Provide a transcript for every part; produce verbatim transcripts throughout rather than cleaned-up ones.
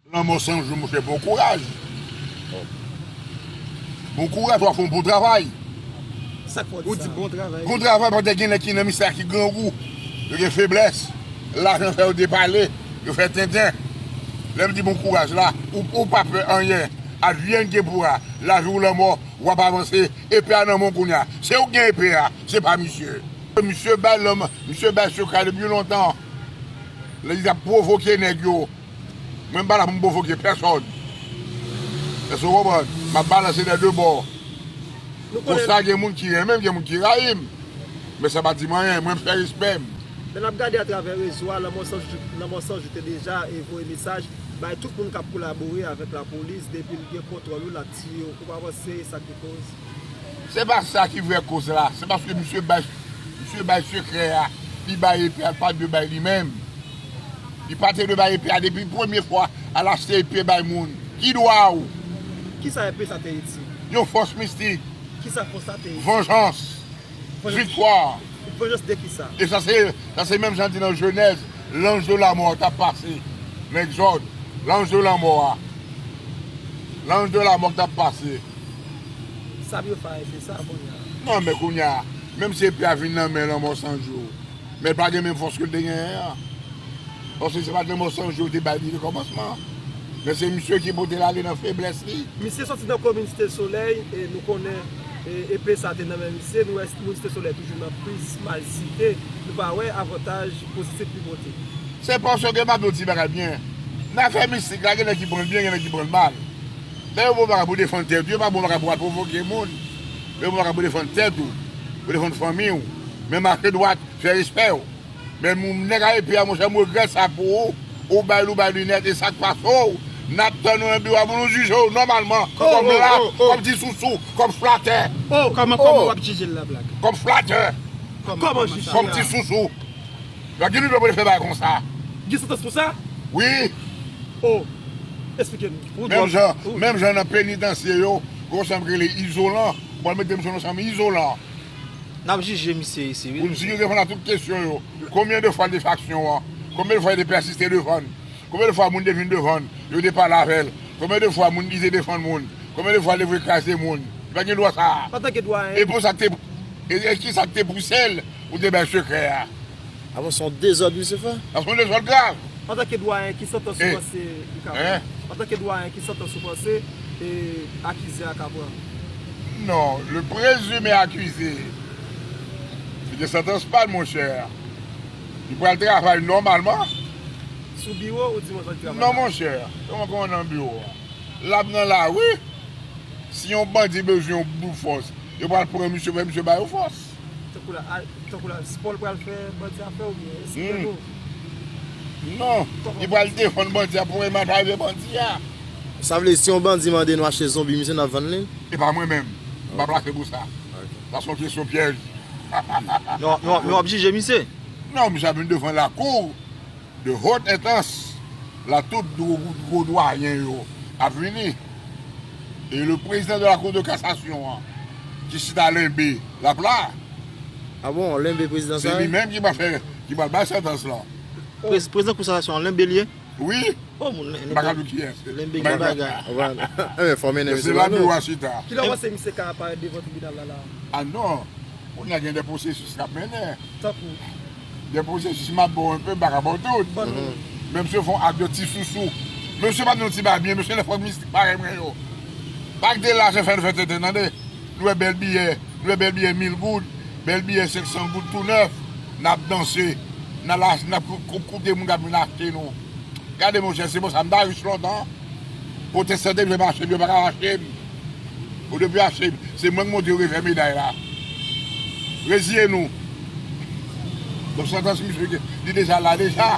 Lanmò san jou, monchè, bon kouraj. Bon kouraj, w ap fè yon bon travay. Sa k fè w di sa? Ou di bon travay. Bon travay, paske gen nèg ki nan misye a ki grangou. Yo gen feblès. Lajan fè yo depale. Yo fè tenten. Lè m di bon kouraj la, ou, ou pa pè anyen. Advienne que pourra. Lavi ou lanmò, w ap avanse. Epe a nan men w kounye a. Se ou k gen epe a, se pa misye. Misye bay lanmò, misye bay sekrè depi lontan. Lè li t ap pwovoke nèg yo. Mwen m pa la pou m pwovoke pèsòn. Èske w konprann? M ap balanse dè de bò. Nou konnen. Konsa gen moun ki renmen m, gen moun ki rayi m. Men sa pa di m anyen, mwen m fè respè m. Lè n ap gade atravè rezo a, Lanmò San Jou, Lanmò San Jou te deja e voye mesaj bay tout moun k ap kolabore avèk lapolis, depi l gen kontwòl ou, l ap tiye w, ou pa panse e sa ki koz? Se pa sa ki vrè koz la. Se paske misye bay, misye bay sekrè a. Li bay epe a, li pa t dwe bay li menm. Li pa te dwe bay epe a depi premye fwa al achte epe bay moun. Ki dwa w? Kisa epe sa te itil? Yon fòs mistik. Kisa fòs sa te itil? Vanjans. Vanjans. Viktwa. Vanjans de kisa? E sa se, sa se menm jan di nan Jenèz, l'ange de la mort t ap pase. Nan Egzòd, l'ange de la mort a. L'ange de la mort t ap pase. Sa byen fè se sa kounye a. Non, men kounye a, menm si epe a vin nan men Lanmò San Jou, men l pa gen menm fòs ke l te genyen an. Paske se pa t Lanmò San Jou te bay li nan kòmansman. Men se misye ki pote l ale nan feblès li. Misye soti nan komin Site Solèy, e nou konnen, e, epe sa te nan men misye, nou wè moun Site Solèy toujou nan plis malsite, nou pa wè avantaj pozitif li pote. Se paske m ap di w ti bagay byen. Nan afè mistik la, gen nèg ki pran l byen, gen nèg ki pran l mal. Lè yo ba w bagay pou defann tèt ou, yo pa ba w bagay pou al pwovoke moun. Yo ba w bagay pou defann tèt ou, pou defann fanmi w. Men mache dwat, fè respè w. Men moun nèg a epe a, monchè, m regrèt sa pou ou. Ou bay l, ou bay linèt, e sa k pase w, n ap tann ou nan biwo a pou nou jije w nòmalman. Kòm la, kòm ti sousou, kòm flatè. Oh, kòman, kòman w ap jije l la, Black? Kòm flatè. Kòman, kòman jije l la? Kòm ti sousou. Yo gen dwa pou yo fè bagay konsa. Gen santans pou sa? Wi. Oh, eksplike nou. Menm jan, menm jan nan penitansye yo, gon sa k rele izolan. Bon, mete m sou non sa, men izolan. N ap jije misye isi, wi. Pou n jije defann a tout kesyon yo. Konbyen de fwa l te fè aksyon an? Konbyen de fwa yo te pèsiste defann? Konbyen de fwa moun te vin defann, yo te pale avè l? Konbyen de fwa moun li te defann moun? Konbyen de fwa l te vle kraze moun? Li pa gen dwa sa a. Antanke dwayen. E pou sa k te, e, e ki sa k te pouse l pou te bay sekrè a? Avan se yon dezòd misye fè? Sa se yon dezòd grav. Antanke dwayen, ki santans ou panse li ka pran? Antanke dwayen, ki santans ou panse, e, akize a ka pran? Non, le présumé accusé, se gen santans pa l, monchè. Li pral travay nòmalman. Sou biwo ou di mwen sa l travay la? Non, monchè. Kòman, kòman nan biwo a? L ap nan lari. Si yon bandi bezwen yon bout fòs, yo pral pran misye, fè misye ba yo fòs. Tankou la, a, tankou la, spò l pral fè bandi a fè oubyen? Eksplike nou. Non, li pral defann bandi a pou remèt arive bandi a. Sa vle si yon bandi mande nou achte zonbi, misye, n ap vann li? E pa mwen menm. M pa plase pou sa. Sa se yon kesyon pyèj. Men w ap jije misye? Non, misye ap vin devan lakou de haute instance. La tout gwo, gwo dwayen yo ap vini. E le président de la Cour de cassation an, ki chita lenbe, l ap la. Ah bon, lenbe prezidan sa? Se li menm ki pral fè, ki pral bay santans lan. Prez-, prezidan kou kasasyon an, lenbe l ye? Wi. Oh, moun, m pa ka di w kiyès. Lenbe gen bagay. Enben, fò mennen misye ba nou. Se la biwo a chita. Kilè w panse misye ka aparèt devan tribinal la, la? Ah non. Kounye a gen de pwosesis k ap mennen. Tankou? De pwosesis, m ap ba w enpe, m pa ka ba w tout. Ban nou. Men misye fè yon ak de ti sousou. Misye pa t nan ti bagay byen, misye lè fòk mistik parèy mwen yo. Pa kite lajan fè nou fè tenten, tande. Nou wè bèl biyè, nou wè bèl biyè mil goud, bèl biyè senk san goud tou nèf. N ap danse, n ap, n ap kou-, kou-, koute moun k ap vin achte nou. Gade monchè, se pou sa m ta rich lontan. Pwotestan te vle m achte m, yo pa ka achte m. Ou te vle achte m. Se mwen k monte yo revè meday la. Reziye nou. Donk, santans misye, li deja la deja.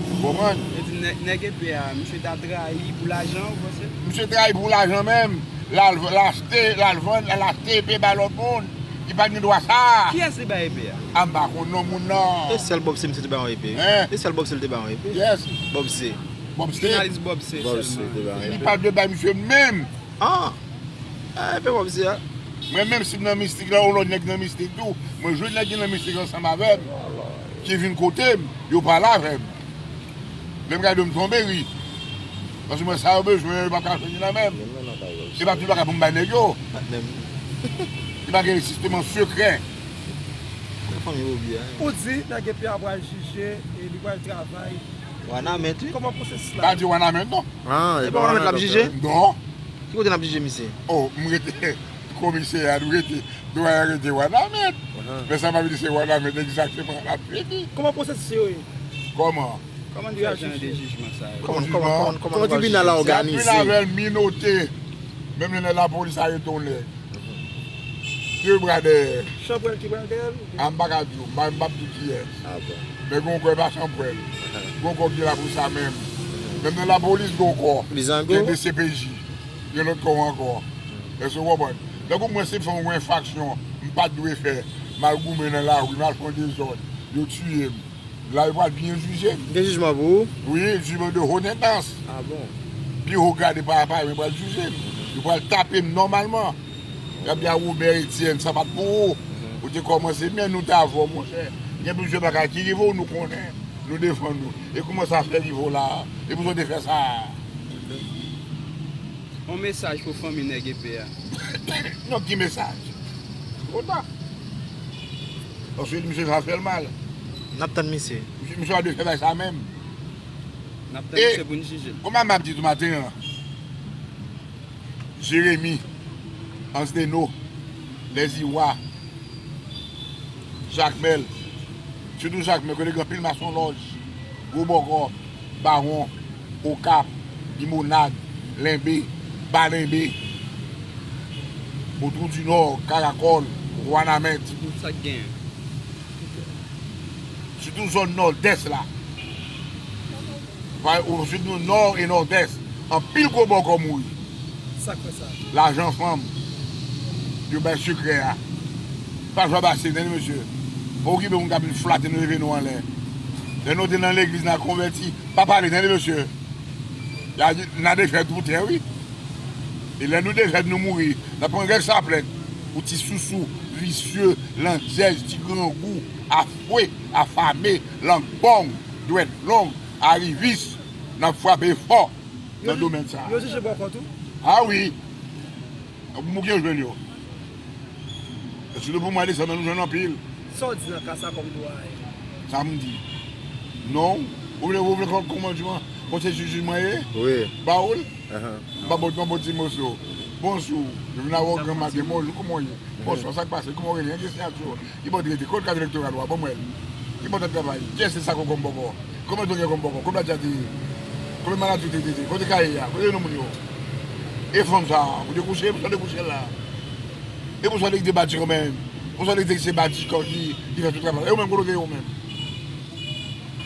Ou konprann? Yo di nèg, nèg epe a, misye ta trayi pou lajan, ou panse? Misye trayi pou lajan menm. L al, l achte, l al vann, l al achte epe bay lòt moun. Li pa t gen dwa sa. Kiyès li bay epe a? A, m pa konn non moun nan. E sèl Bòbse misye te bay yon epe. Hein? E sèl Bòbse li te bay yon epe. Yes. Bòbse. Bòbse. Jounalis Bòbse sèlman. Li pa t dwe bay misye menm. Ah! Eh, epe Bòbse a. Mwen menm si m nan mistik la, yon lòt nèg nan mistik tou. Mwen jwenn nèg ki nan mistik ansanm avè m. Ki vin kote m, yo pale avè m. Lè m gade yo m tonbe ri. Paske mwen sa yo bezwen, yo pa ka jwenn nan men m. E pa tout bagay pou m bay nèg yo. E pa gen sistèm an sekrè. Ou di nèg epi a pral jije e li pral travay. Wanament wi. Kòman pwosesis la? Pa di wanament non. Ah, e pa wanament l ap jije? Non. Ki kote n ap jije misye? Oh, m rete komisè a, nou rete, nou a rete wanament. Men sa pa vle di se wanament egzakteman l ap vini. Kòman pwosesis yo ye? Kòman? Kòman n reyaji sou jijman sa yo? Kòman tribinal la òganize? Tribinal avèl minote. Menm lè lapolis arete yon nèg. De bra dèyè. Chanpwèl ki pral dèyè l? A m pa ka di w, m pa m p ap di kiyès. Men gen yon kò e pa chanpwèl. Gen yon kò ki la pou sa menm. Menm nan lapolis gen yon kò. Gen D C P J. Gen lòt kò ankò. Èske w konprann? Tankou mwen se fè yon enfraksyon m pa t dwe fè, m al goumen nan lari, m al fè yon dezòd, yo tiye m. La yo pral byen jije m. Gen jijman pou ou? Wi, jijman de haute instance. Ah bon? Pi wo grade pa pa yo pral jije m. Yo pral tape m nòmalman. Y ap di a Robert Etienne, sa pa t pou ou. Ou te kòmanse, men nou t avè w, monchè. Gen plizyè bagay ki rive w, nou konnen. Nou defann ou. E kòman sa fè rive w la a? E poukisa w te fè sa a? On mesaj pou fanmi nèg epe a. Non, ki mesaj? Twò ta. Paske misye sa fè l mal. N ap tann misye. Misye pa dwe fè bagay sa menm. N ap tann misye pou n jije l. Kòman m ap di tou maten an? Jeremi, Ansdeno, Lèziwa, Jakmèl, sitou Jakmèl kote gen anpil masonlòj, gwo bòkò, bawon, okap, limonad, lenbe, ba lenbe, otwou dinò, karakòl, wanament. Tout sa k genyen. Sitou zòn nòdès la. Sitou nò e nòdès. Anpil gwo bòkò mouri. Sa k fè sa? Lajan fanm. Yo bay sekrè a. Pa jwe a base, tande mesye. Pa okipe moun k ap vin flate nou, leve nou anlè. Lè nou te nan legliz, n a konvèti. Pa pale, tande mesye. N a defèt ou tè, wi. E lè nou defèt, nou mouri. N ap pran grèk saplèt. Ou ti sousou, visye, landjèj, ti grangou, afwe, afame, lang pong, dwèt long, arivis. N ap frape fò nan domèn sa a. Yo jije bòkò tou? A wi. Pou moun ki jwenn yo. E sitou pou mwen, Alexandre, nou jwenn anpil. Sa w di nan ka sa kòm dwayen? Sa m di. Non. Ou vle, ou vle kòm, kòman di mwen? Konsèy jijman ye? Wi. Ba ou l? M pa bon, m pa bon ti moso. Bonsou. Yo vin avè w granmaten. Bonjou, kòman w ye? Bonswa, sa k pase? Kòman w rele? An gen siyati w? Ki bò w te rete? Kot kat elektoral ou a? Ban mwen l. Ki bò w t ap travay? Kiyès te sa k ou kòm bòkò? Konbyen w te gen kòm bòkò? Konbyen ti a te ye? Konbyen maladi w te trete? Kote kay la? Kote non moun yo? E fanm sa a? Ou te kouche? Poukisa w te kouche l la? E poukisa w te kite bati kanmenm? Poukisa w te kite se bati kò ki, ki fè tout travay la? E ou menm, kote w te ye ou menm?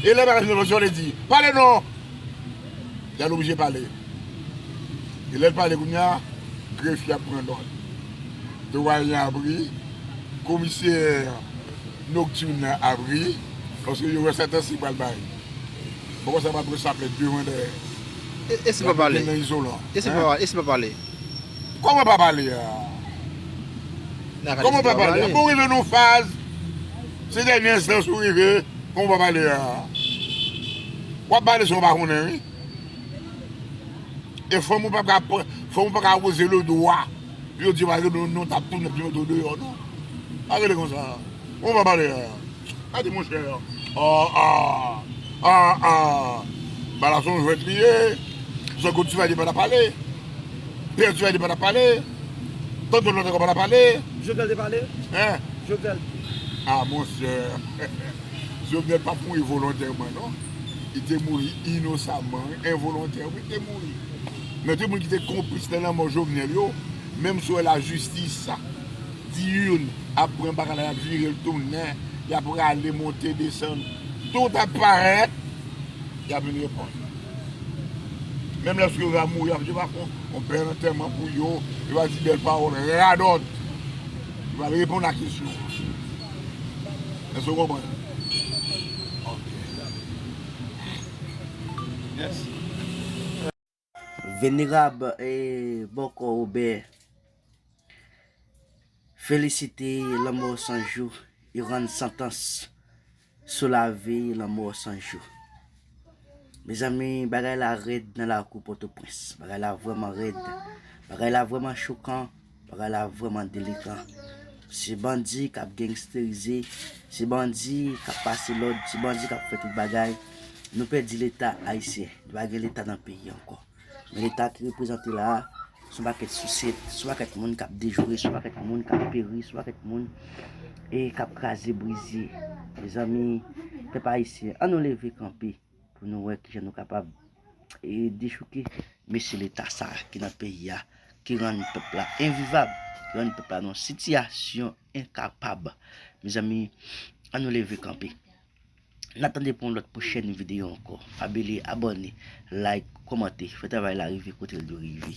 E lè bagay fini, poukisa w te di? Pale non! Lè l oblije pale. E lè l pale kounye a, grefye ap pran lòd. Dwayen ap ri, komisè noktin nan ap ri, paske yo wè santans li pral bay. Bòkò sa pral pran saplèt devan dèyè. E, e si l pa pale? Nan izolan. E si l pa pale? E si l pa pale? Kòman pa pale a? Kòman pa pale a? Bon, ou rive nan yon faz, se dènye enstans ou rive, kòman pa pale a? W ap pale san w pa konnen, wi. E fanm ou pa ka, fanm ou pa ka poze le dwa. Yo di, pa egzanp, nou, nou t ap tounen, epi nou mete w deyò, non. Pa rele konsa. Ou pa pale a. Gade, monchè. Ah, ah. Ah, ah. Bagay la se yon jwèt li ye. Jean Claude Duvalier pa t ap pale. Pierre Duvalier pa t ap pale. Tonton Lòt ankò pa t ap pale. Jovenel te pale? Hein? Jovenel. Ah, monchè. Jovenel pa t mouri volontèman, non. Li te mouri inosaman, envolontè, wi, li te mouri. Men tout moun ki te konplis nan lanmò Jovenel yo, menm si w wè lajistis sa, diurne, ap pran bagay la, y ap vire l tounen, y ap rale, monte, desann, tout ap parèt, y ap vin reponn. Menm lèske yo va mouri, y ap, yo va fè yon, yon bèl antèman pou yo, yo va di bèl pawòl radòt. Yo va reponn a kesyon. Èske w konprann? Ok. Venerab e bòkò Obè felisite lanmò san jou e rann santans sou lavi lanmò san jou. Mezanmi, bagay la rèd nan lakou Pòtoprens. Bagay la vrèman rèd. Bagay la vrèman chokan. Bagay la vrèman delekan. Se bandi k ap gangsterize, se bandi k ap pase lòd, se bandi k ap fè tout bagay. Nou pèdi Leta ayisyen. Nou pa gen Leta nan peyi ankò. Men Leta ki reprezante la a, se yon pakèt sousèt, se yon pakèt moun k ap dejoure, se yon pakèt moun k ap peri, se yon pakèt moun e k ap kraze brize. Mezanmi, pèp ayisyen, ann nou leve kanpe pou nou wè kijan nou kapab e dechouke mesye Leta sa a ki nan peyi a, ki rann pèp la envivab, ki rann pèp la nan yon sitiyasyon enkapab. Mezanmi, ann nou leve kanpe. N ap tande pou yon lòt pwochèn videyo ankò. Pa bliye abòne, like, kòmante, fè travay la rive kote l dwe rive.